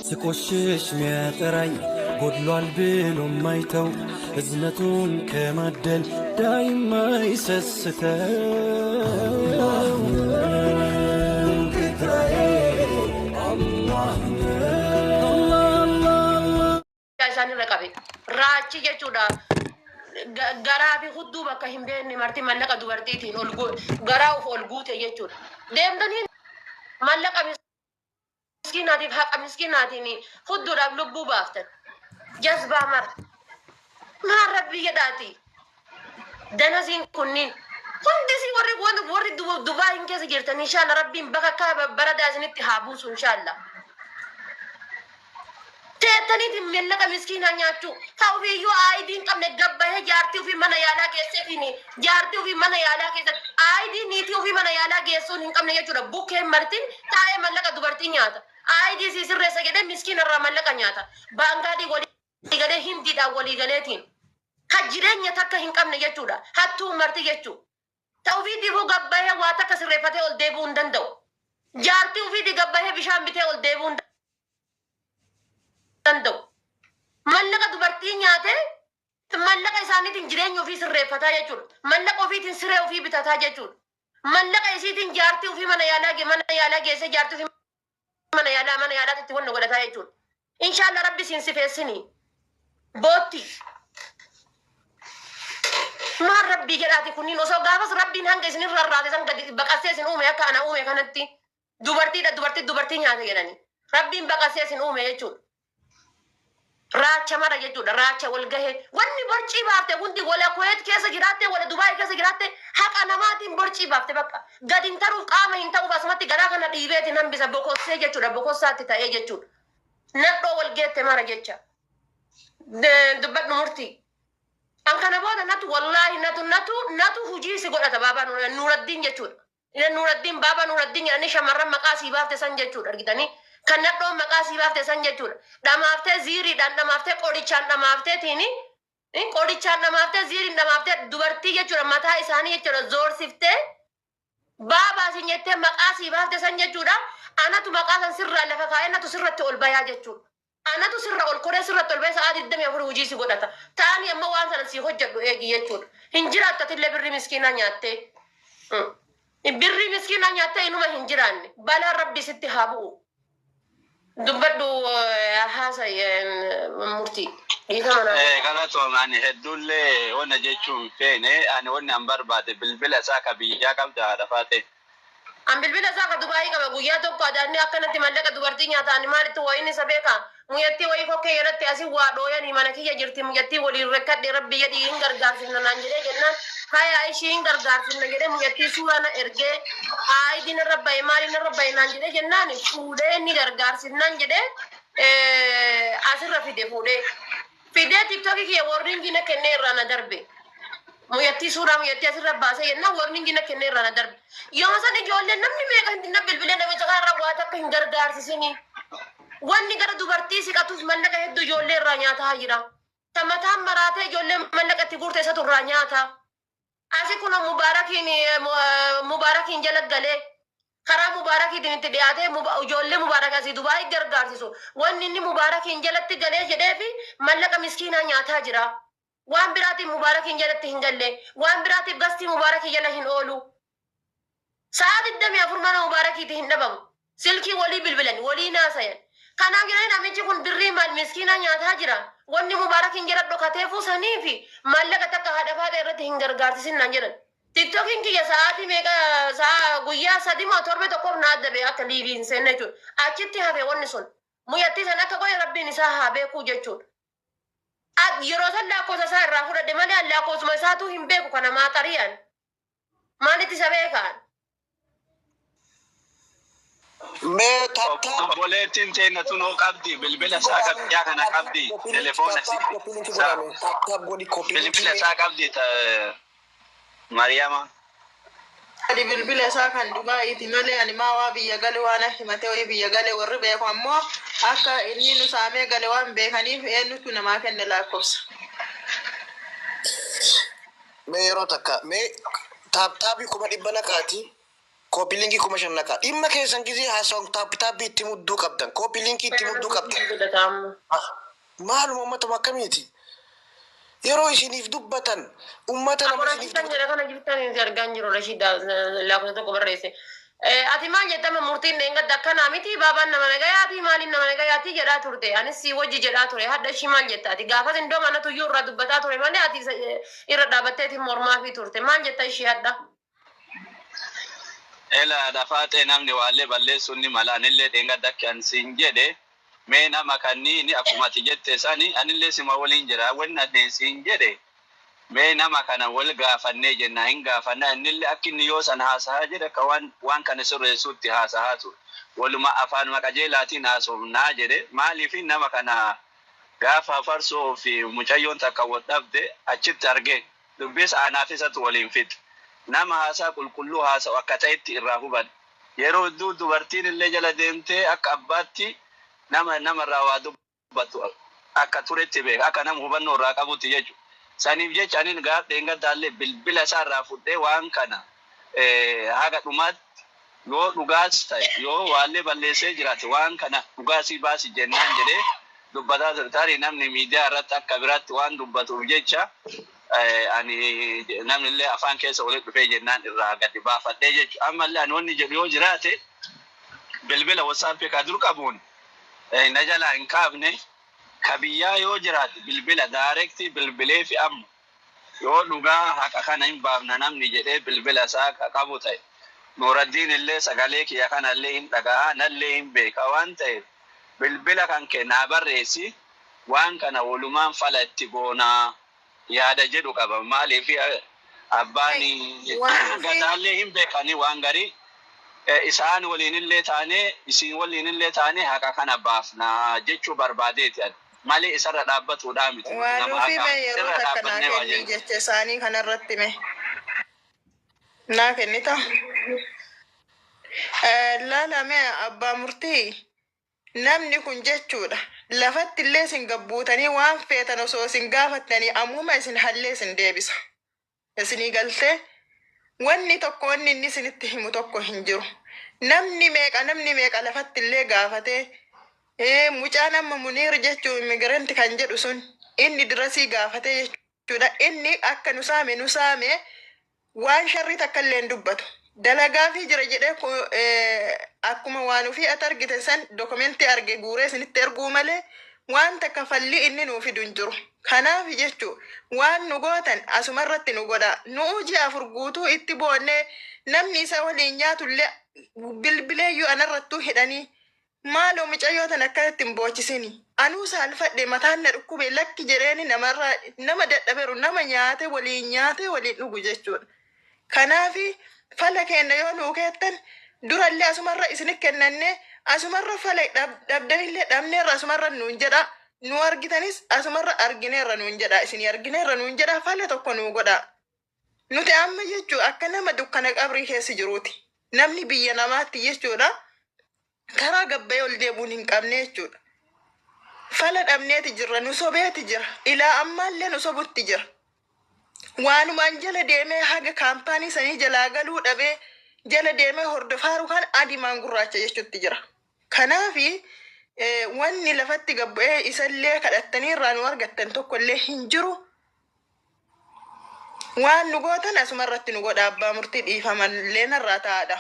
ስቆሽሽ ሚያጠራኝ ጎድሏል ብሎ ማይተው እዝነቱን ከማደል ዳይማ ይሰስተው Isaan irra qabe raachi jechuudha. Garaa fi hudduu bakka hin beekne marti mallaqa dubartiitiin ol garaa of ol guute jechuudha. Deemtanii mallaqa miskiinaatiif haqa miskiinaatiin hudduudhaaf lubbuu baaftan. Jazbaa mara. Maal rabbii jedhaati. Danasiin kunniin hundi si warri warri warri Dubaayin keessa jirtan inshallah rabbiin bakka akka baradaa isinitti haa buusu inshallah. Teettaniitiin mallaqa miskiinaa nyaachuu. Ka ofiiyyuu aayidii hin qabne gabbahee jaartii ofii mana yaalaa geesseetiin jaartii ofii mana yaalaa keessa aayidii niitii ofii mana yaalaa geessuun hin qabne jechuudha. Bukkeen martin taa'ee mallaqa dubartii nyaata. Aayidii sii sirreessa jedhee miskiina irraa mallaqa nyaata. Baangaadii walii galee hindiidhaan walii galeetiin. Ka jireenya takka hin qabne jechuudha. Hattuu marti jechuudha. Ta ofiitiifuu gabbahee waa takka sirreeffatee ol deebi'uu hin danda'u. Jaartii ofiitii gabbahee bishaan bitee ol deebi'uu hin danda'u. Mallaqa dubartii nyaatee mallaqa isaaniitiin jireenya ofii sirreeffataa jechuudha. Mallaqa ofiitiin siree ofii bitataa jechuudha. Mallaqa isiitiin jaartii ofii mana yaalaa mana yaalaa geessee jaartii ofii mana yaalaa mana yaalaatti wanna godhataa jechuudha. Inshallah rabbi siin sifeessini. Bootti. Maal rabbii jedhaati kunniin osoo gaafas rabbiin hanga isin irra raate san gadi baqassee isin uume akka ana uume kanatti dubartiidha dubartii dubartii nyaata jedhani. Rabbiin baqassee isin uume jechuudha. Raacha mara jechuudha. Raacha wal gahee. Wanni borcii baafte hundi wala Kuwait keessa jiraatte wala Dubaay keessa jiraatte haqa namaatiin borcii baafte bakka. Gad hin taruuf qaama hin ta'uuf asumatti garaa kana dhiibeetiin hambisa bokossee jechuudha. Bokossaatti ta'ee jechuudha. Nadhoo wal geette mara jecha. Dubbadhu murtii. An kana booda natu wallaahi natu natu natu hujii si godhata baabaa Nuuraddiin jechuudha. Nuuraddiin baabaa Nuuraddiin jedhanii shamarran maqaa sii baafte san jechuudha argitanii. Kan nadhoon maqaa sii baafte san jechuudha. Dhamaaftee ziiriidhaan dhamaaftee qorichaan dhamaafteetiin qorichaan dhamaaftee ziiriin dhamaaftee dubartii jechuudha mataa isaanii jechuudha zoorsiftee baabaa sin jettee maqaa sii baafte san jechuudha. Anatu maqaa san sirraa lafa kaa'ee natu sirratti ol bayaa jechuudha. Anatu sirra ol koree sirratti ol bahee sa'aa 24 hojii si godhata. Taani amma waan sana si hojjedhu eegi jechuudha. Hin jiraattu atillee birrii miskiinaa nyaattee. Birrii miskiinaa nyaattee inuma hin jiraanne. Balaan rabbi sitti haa bu'u. Dubbadhu haasa'i murtii. Dhiifama naa godhi. Galatoom ani hedduullee wanna jechuu hin feene ani wanni an barbaade bilbila isaa ka biyyaa qabda haadha faatee. An bilbila isaa ka Dubaayii qaba guyyaa tokko adaanni akkanatti mallaqa dubartii nyaata ani maalitti wayiin isa beeka mucattii wayii kokkee jalatti asi waa dhooyanii mana kiyya jirti mucattii waliin rakkadhe rabbi jedhii hin gargaarsifna naan jedhee jennaan haya ishii hin gargaarsifna jedhee mucattii suuraa na ergee aayidii narra bahe maalii narra bahe naan jedhee jennaan fuudhee ni gargaarsifnaan jedhee asirra fide fuudhee fidee tiktokii kiyya warningi na kennee irraa na darbe. Mucattii suuraa mucattii asirra baasee jennaan warningi na kennee irraa na darbe. Yoo san ijoolleen namni meeqa hin na bilbilee namicha kanarra waa takka hin gargaarsisini. Wanni gara dubartii siqatuuf mallaqa hedduu ijoollee irraa nyaataa jira. Ta mataan maraatee ijoollee mallaqa itti guurte isatu irraa nyaata. Asi kun mubaarakiin mubaarakiin jala galee karaa mubaarakiitiin itti dhiyaatee ijoollee mubaarak asii Dubaayii gargaarsisu. Wanni inni mubaarakiin jalatti galee jedheefi mallaqa miskiinaa nyaataa jira. Waan biraatiin mubaarakiin jalatti hin galle. Waan biraatiif gastii mubaarakii jala hin oolu. Sa'a 24 mana mubaarakiitii hin dhabamu. Silkii walii bilbilan, walii naasayan. Kanaaf jedhanii namichi kun birrii maal miskiinaa nyaataa jira. Wanni mubaarakiin jala dhokateefuu saniifi maallaqa takka haadha faadha irratti hin gargaarsisin naan jedhan. Tiktokiin kiyya sa'aatii meeqa sa'a guyyaa sadi moo torbe tokkoof na adda ba'e akka liivii hin seenne jechuudha. Achitti hafe wanni sun. Mucattii san akka godhe rabbiin isaa haa beekuu jechuudha. Yeroo san lakkoofsa isaa irraa fudhadhe malee an lakkoofsuma isaatuu hin beeku kana maaxariyaan. Maalitti isa beekaan? Mee tap tap Obboleettiin teenya tunoo qabdi bilbila isaa ka biyyaa kana qabdi telefoona tap tap copy link isaa godhame tap tap godhi copy link bilbila isaa qabdi ta Mariyaama. Ani bilbila isaa kan Dubaayiiti malee ani maa waa biyya gale waan himatee wayii biyya gale warri beeku ammoo akka inni nu saamee gale waan beekaniif eenyutu namaa kenne lakkoofsa. Mee yeroo takka mee tap tapii 100,000 naqaati. Copy link 5,000 naqa. Dhimma keessan gisee haasawwan tap tap itti mudduu qabdan. Copy link itti mudduu qabdan. Godhata amma. Maaluma uummatuma akkamiiti? Yeroo isiniif dubbatan uummata nama isiniif Akorachiisan dubbatan. jedha kana jirtan hin argaan jiru Rashida lakkoofsa tokko barreesse. Ati maal jettama murtiin dheengadda akkanaa miti baabaan nama nagayaati maaliin nama nagayaati jedhaa turte, anis si wajji jedhaa ture. Hadha ishii maal jetta ati? Gaafas indoo mana tuyyuu irraa dubbataa ture malee ati irra dhaabbatteeti mormaa fi turte. Maal jetta ishii hadha? Ela dafaaxee, namni waallee balleessuun ni mala. Anillee dheengadda akka an siin jedhe, mee nama kanniini akkuma ati jette sani anillee sima waliin jira. Wanni ani siin jedhe, mee nama kana wal gaafannee jenna, hin gaafanna. Innillee akka inni yoo san haasahaa jedhe akka waan kana sirreessuutti haasahaa ture. Waluma afaanuma qajeelaatiin haasofnaa jedhe. Maaliif nama kana gaafa farsoo fi mucayyoon takka wal dhabde achitti arge, dubbiis anaaf isatu waliin fixe. Nama haasaa qulqulluu haasa'u akka ta'etti irraa huban. Yeroo hedduu dubartiin illee jala deemtee akka abbaatti nama namarraa waa dubbatu akka turetti beeka, akka nama hubannoo irraa qabutti jechuudha. Saniif jecha anin gaaf dheengaddaallee bilbila isaa irraa fudhee waan kana haga dhumaatti yoo dhugaas ta'e, yoo waallee balleessee jiraate, waan kana dhugaasii baasi jennaan jedhee dubbataa ture. Tarii namni miidiyaa irratti akka biraatti waan dubbatuuf jecha ani namni illee afaan keessa walitti dhufee jennaan irraa gadi baafadhee jechuudha. Ammallee ani wanni jedhu yoo jiraate, bilbila WhatsApp ka dur qabuun na jalaa hin kaafne. Ka biyyaa yoo jiraate bilbila direct bilbilee fi amma yoo dhugaa haqa kana hin baafna namni jedhee bilbila isaa ka qabu ta'e, Nuuraddiin illee sagalee kiyya kanallee hin dhaga'a, nallee hin beeka waan ta'eef, bilbila kan kee naa barreessi, waan kana walumaan fala itti goonaa yaada jedhu qaba. Maaliif abbaan gadaallee hin beekanii waan garii isaan waliinillee taanee isin waliinillee taanee haqa kana baafnaa jechuu barbaadeeti ani. Malee isarra dhaabbatuudhaa miti. Waan Nama nuufi haqa mee yeroo irra takka naa dhaabbannee waa kenni jennu. jecha isaanii kanarratti mee naa kennita. Laala mee abbaa murtii, namni kun jechuudha lafatti illee isin gabbuutanii waan feetan osoo isin gaafattanii ammuma isin hallee isin deebisa. Isinii galtee wanni tokko wanni inni isinitti himu tokko hin jiru. Namni meeqa, namni meeqa lafatti illee gaafatee mucaan amma Muniir jechuun immigrant kan jedhu sun inni dirasii gaafatee jechuudha. Inni akka nu saame nu saame waan sharrii takka illee hin dubbatu. Dalagaa fi jira jedhee akkuma waan ofii ati argite san dokumentii arge guuree isinitti erguu malee waan takka falli inni nuu fidu hin jiru. Kanaaf jechuu waan nu gootan asumarratti nu godha. Nu ji'a 4 guutuu itti boonnee namni isa waliin nyaatullee bilbileeyyuu anarrattuu hidhanii, maaloo mucayyoo tan akkanatti hin boochisini. Anuu saalfadhe, mataan na dhukkube, lakki jedheeni namarraa nama dadhabeeru nama nyaate waliin nyaate waliin dhugu jechuudha. Kanaafi fala kenna yoo nuu keettan durallee asumarra isinit kennanne, asumarra fala dhabdanillee dhabneerra asumarra nuun jedha. Nu argitanis asumarra argineerra nuun jedha. Isinii argineerra nuun jedha, fala tokko nuu godha. Nuti amma jechuu akka nama dukkana qabrii keessa jiruuti. Namni biyya namaatti jechuudha. Karaa gabbayee ol deebuun hin qabne jechuudha. Fala dhabneeti jirra, nu sobeeti jira. Ilaa ammaallee nu sobutti jira. Waanumaan jala deemee haga kaampaanii sanii jalaa galuu dhabee jala deemee hordofaaru kan adimaan gurraacha jechuutti jira. Kanaafi wanni lafatti gabbu'ee isallee kadhattanii irraa nu argattan tokkollee hin jiru. Waan nu gootan asuma irratti nu godha, abbaa murtii, dhiifamallee narraa taa'adha.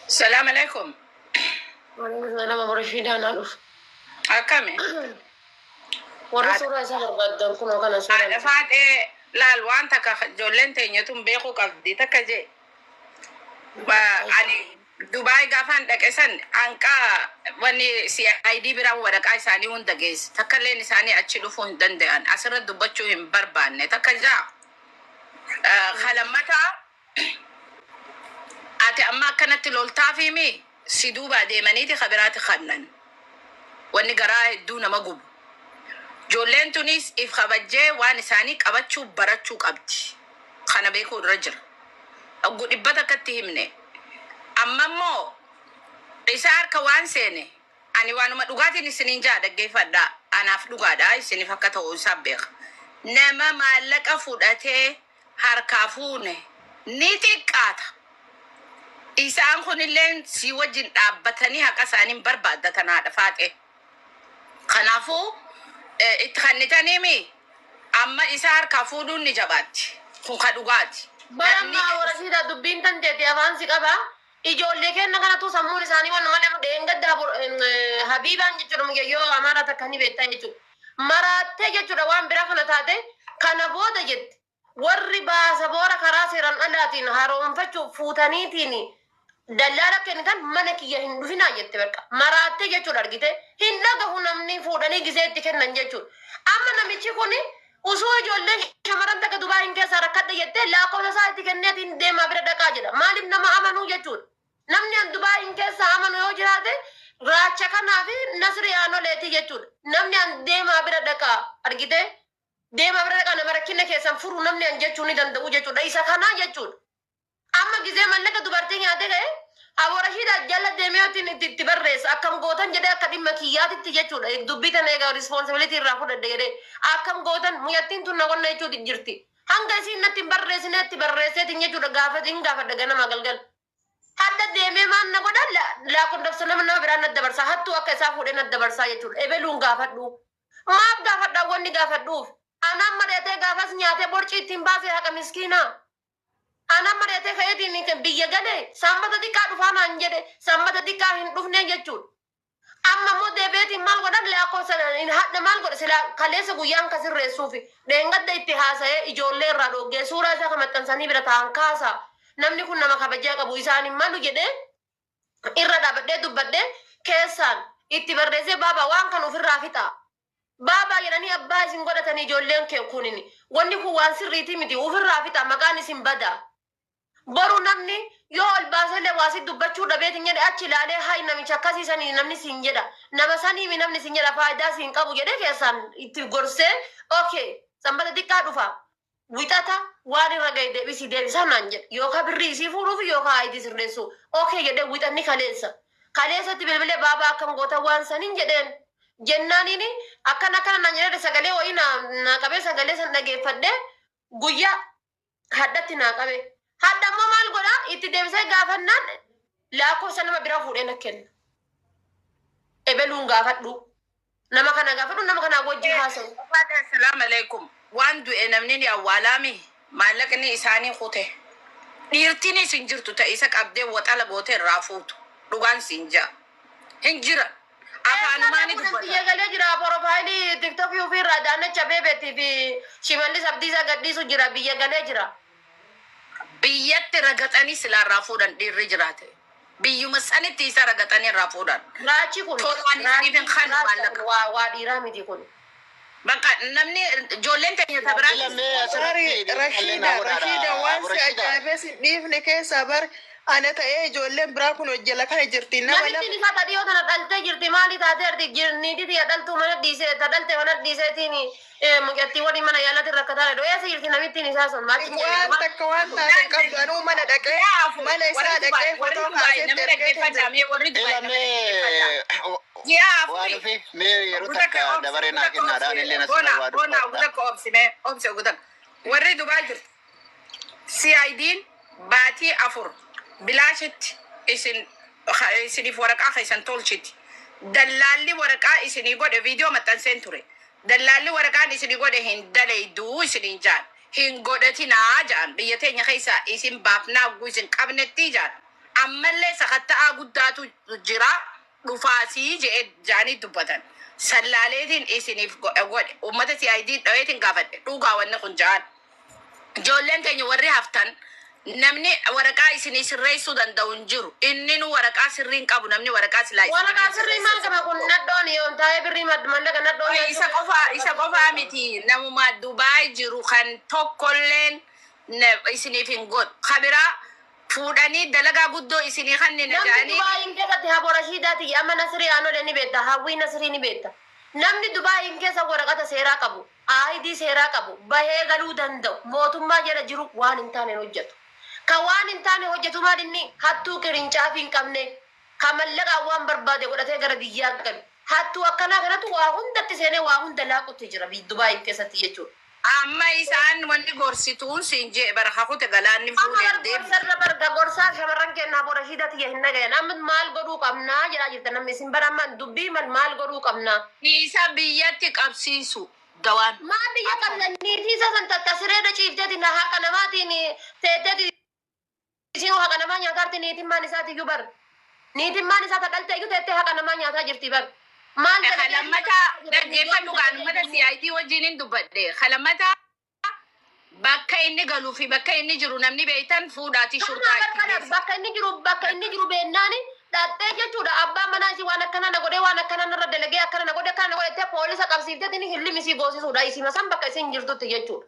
Salaam alaikum. Nama Rashiidaa naa dhufu. Akkami? Warri suuraa isaa barbaaddan kunoo kana suuraa Haadha Faaxee, laal, waan takka ijoolleen teenya tun beekuu qabdi takka jee. Ani Dubaay gaafaan dhaqe san hanqaa wanni CID biraa waraqaa isaanii hunda geesse. Takka illeen isaanii achi dhufuu hin danda'an. Asirra dubbachuu hin barbaanne. Takka jaa. Kalammataa ati amma akkanatti loltaafimi si duuba deemaniiti kabiraati kannan. Wanni garaa hedduu nama gubu. Ijoolleen tunis if kabajjee waan isaanii qabachuu barachuu qabdi. Kana beekuu irra jira. Oggu dhibba takkatti himne. Amma immoo isa harka waan seene ani waanuma dhugaatiin isiniin jaa, dhaggeeffadha. Anaaf dhugaadha, isiniif akka ta'u isaa beeka. Nama maallaqa fudhatee harkaa fuune Ni xiqqaata. Isaan kunilleen si wajjin dhaabbatanii haqa isaanii barbaaddatan haadha faaxee. Kanaafuu itti kannitaniimi amma isa harkaa fuudhuun ni jabaatti. Kun ka dhugaati. Barammaa warasiidha dubbiin tan teete afaan si qaba. Ijoollee kenna kanatu sammuun isaanii waan malee dheengadda habiibaan jechuudha mucayyoo amaaraa takka ni beektaa jechuudha. Maraattee jechuudha waan biraa kana taate kana booda jette warri baasa boora karaa seeraan alaatiin haroomfachuuf fuutaniitiin dallaala kennitan mana kiyya hin dhufinaa jette bakka maraattee jechuudha argite hin dhagahu namni fuudhanii gisee itti kennan jechuudha. Amma namichi kuni usuu ijoolleen shamaran takka Dubaayin keessaa rakkadhe jettee lakkoofsa isaa itti kenneetiin deemaa bira dhaqaa jedha. Maaliif nama amanuu jechuudha. Namni an Dubaayin keessaa amanu yoo jiraate raacha kanaa fi nasri aanoleeti jechuudha. Namni an deemaa bira dhaqaa argite deemaa bira dhaqaa nama rakkina keessan furu namni an jechuu ni danda'u jechuudha. Isa kanaa jechuudha. Amma gisee mallaqa dubartii nyaate ga'e aborashiidha jala deemee itti barreessa akkam gootan jedhee akka dhimma kiyyaatitti jechuudha. Dubbii tana egaa responsibility irraa fudhadhe jedhee akkam gootan mucattiin tun na qonna jechuuti jirti. Hanga isiin natti hin barreessinetti barreesseetiin jechuudha gaafate hin gaafadha ganama galgal. Hadda deemee maal na godha lakkoofsa nama nama biraan na dabarsaa hattuu akka isaa fuudhee na dabarsaa jechuudha. Ebeluun gaafadhu. Maaf gaafadha wanni gaafadhuuf? Anaan mari'atee gaafas nyaatee borcii ittiin baasee haqa miskiinaa. Anaan mari'atee ka'eetiin biyya galee sanbata xiqqaa dhufaa naan jedhe sanbata xiqqaa hin dhufne jechuudha. Amma immoo deebi'eetiin maal godhan lakkoofsa hadha maal godha sila kaleessa guyyaan ka sirreessuufi dheengadda itti haasa'ee ijoollee irraa dhoggee suuraa isaa kan maxxansanii bira taa'an kaasa. Namni kun nama kabajaa qabu isaan hin malu jedhee irra dhaabadhee dubbadhee keessaan itti barreessee baaba waan kan ofirraa fixa. Baabaa jedhanii abbaa isin godhatanii ijoolleen kee kunin wanni kun waan sirriitii miti ofirraa fixa maqaan isin bada. Boru namni yoo ol baasellee waa si dubbachuu dhabeetiin jedhe achi ilaalee hayi namicha akkasii sanii namni siin jedha. Nama saniimi namni siin jedha faayidaa siin qabu jedhee keessaan itti gorsee okay sanbata xiqqaa dhufa. Wixata waan irra ga'e deebisii deebisaa naan jedhe yookaan birrii isii fuudhuuf yookaan ayidii sirreessu okay jedhee wixanni kaleessa. Kaleessatti bilbilee baabaa akkam goota waan saniin jedheen jennaaniini akkana akkana naan jedhee sagalee wayii naa qabee sagalee san dhageeffadhee guyyaa haddatti naa qabe. Hadda immoo maal godhaa itti deebisee gaafannaan lakkoofsa nama biraa fuudhee na kenna. Ebeluun gaafadhu. Nama kana gaafadhu nama kanaa wajjin haasa'u. Assalamu alaikum. Waan du'e namni ni awwaalaami. Maallaqni isaanii kute. Dhiirtiinis hin jirtu ta'e isa qabdee waxala gootee irraa fuutu. Dhugaan siin jaa. Hin jiran. Afaanumaan ni Biyya dubbata. galee jira profile TikTokii ofiirraa Daannacha Beebeetii fi Shimallis Abdiisaa gadhiisu jira biyya galee jira. Biyyatti ragaxanii silaa irraa fuudhan dhiirri jiraate. Biyyuma sanitti isa ragaxanii irraa fuudhan. Raachi kun Tolaan isiniif hin kanu maallaqa. waa dhiiraa miti kun. Bakka namni ijoolleen teenya ta biraa Sorry, Rashida, Rashida, waan si ajaa'ibee si dhiifne keessaa bar ana ta'ee ijoolleen biraa kun hojjala kana jirti. Nama lama Namichi isaa dhiyoo tana dhaltee jirti maali taatee jirti niitii tiyya dhaltuu mana dhiisee ta dhalte mana dhiiseetiin mucattii waliin mana yaalatti rakkataa dha. Eessa jirti namittiin isaa sun maal waan takka waan taate hin qabdu anuu mana dhaqee mana isaa dhaqee warri fotoo Dubaay kaasee nama ergee kan dhaggeeffadhaa jira. mee warri Dubaay nama dhaggeeffadhaa. Ji'a Waan afurii. ofi mee yeroo takka dabaree naa kennaadhaan illee na Bona, waa bona, dubbadha. gutakka obsime, obse gutakka. Warri Dubaay jirtu. CID'n baatii 4 bilaashitti isin isiniif waraqaa keessan tolchiti. Dallaalli waraqaa isinii godhe viidiyoo maxxanseen ture. Dallaalli waraqaan isinii godhe hin dalayduu isiniin jaan. Hin godhatinaa jaan biyya teenya keessaa isin baafnaa hogguu isin qabnetti jaan. Ammallee sakatta'aa guddaatu jira dhufaasii jedhee jaanii dubbatan. Sallaaleetiin isiniif godhe uummata CID dhaweetiin gaafadhe dhugaa wanni kun jaan. Ijoolleen teenya warri haftan namni waraqaa isinii sirreessuu danda'u hin jiru. Inni nu waraqaa sirrii hin qabu namni waraqaa silaa isinii Waraqaa sirrii maal qaba kun nadhoon yoo taa'ee birrii mallaqa nadhoon. Isa qofaa miti namuma Dubaay jiru kan tokkolleen isiniif hin godhu. Kabiraa fuudhanii dalagaa guddoo isinii kanneen Namni jedhanii Dubaayin keessatti haboo Rashiidaati amma Nasrii Aanolee ni beekta Hawwii Nasrii ni beekta. Namni Dubaayin keessa waraqata seeraa qabu ID seeraa qabu bahee galuu danda'u mootummaa jala jiru waan hin taane hojjetu. Kan waan hin taane hojjetu maal inni hattuu qirincaafi hin qabne kan mallaqaan waan barbaade godhatee gara biyyaa galu. Hattuu akkanaa kanatu waa hundatti seenee waa hunda laaqutti jira Dubaayin keessatti jechuudha. Amma isaan wanni gorsituun siin jee bara kakute galaanni Amma fuudheen bar deemu. gorsarra barga gorsaa shamarran kennaa bora hidha tiyya hin nagayan. Amma maal godhuu qabnaa jedhaa jirta namni isin bara amma dubbii mal maal godhuu qabnaa. Isa biyyatti qabsiisu dawaan. Maal biyya qabna niitii isa san tattasireedha ciifteeti na haqa namaatiin teetteeti isin haqa namaa nyaataarti niitiin maan isaati iyyuu bar. Niitiin maan isaa tadhalte iyyuu teettee haqa namaa nyaataa jirti bar. Maal dalagee Kalammata dhaggeeffadhu kaan uummata CID wajjin hin dubbadhe. Kalammata bakka inni galuu fi bakka inni jiru namni beektan fuudhaati shurxaa Kana itti kana geessa. bakka inni jiru beennaani dhattee jechuudha. Abbaa manaa isii waan akkana na godhee, waan akkana narra dalagee, akkana na godhe, akkana na godhe jettee poolisa qabsiiftee inni hillim isii goosisuudha. Isima san bakka isin jirtutti jechuudha.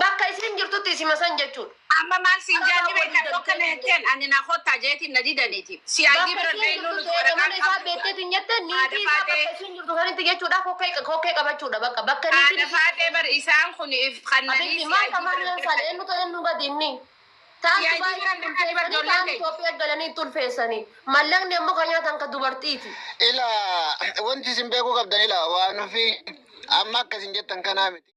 Bakka isin jirtutti isima san jechuudha. Amma maal siin jaalli beektan tokko na jetteen ani na kottaa jeetiin na didaniiti. CID Bakka bira isin dhayinuu jirtu nuti seera waraqaa mana isaa qabdu. beekteetiin jette niitii Haadha isaa bakka faatee. isin jirtu sanitti jechuudha. Kokkee qabachuudha bakka Haadha niitiin. faatee bar isaan kun if kannanii Abibbi maal CID qamaan bira sal eenyu ta'e eenyu gadi inni. Taan CID Dubaay bira dhaqanii bar tulfeessanii, ijoolleen taan keenya. Itoophiyaa galanii tulfeessanii. Mallaqni ammoo kan nyaatan kan dubartiiti. Ila wanti isin beekuu qabdan ila waan ofii amma akkasin jettan kanaa miti.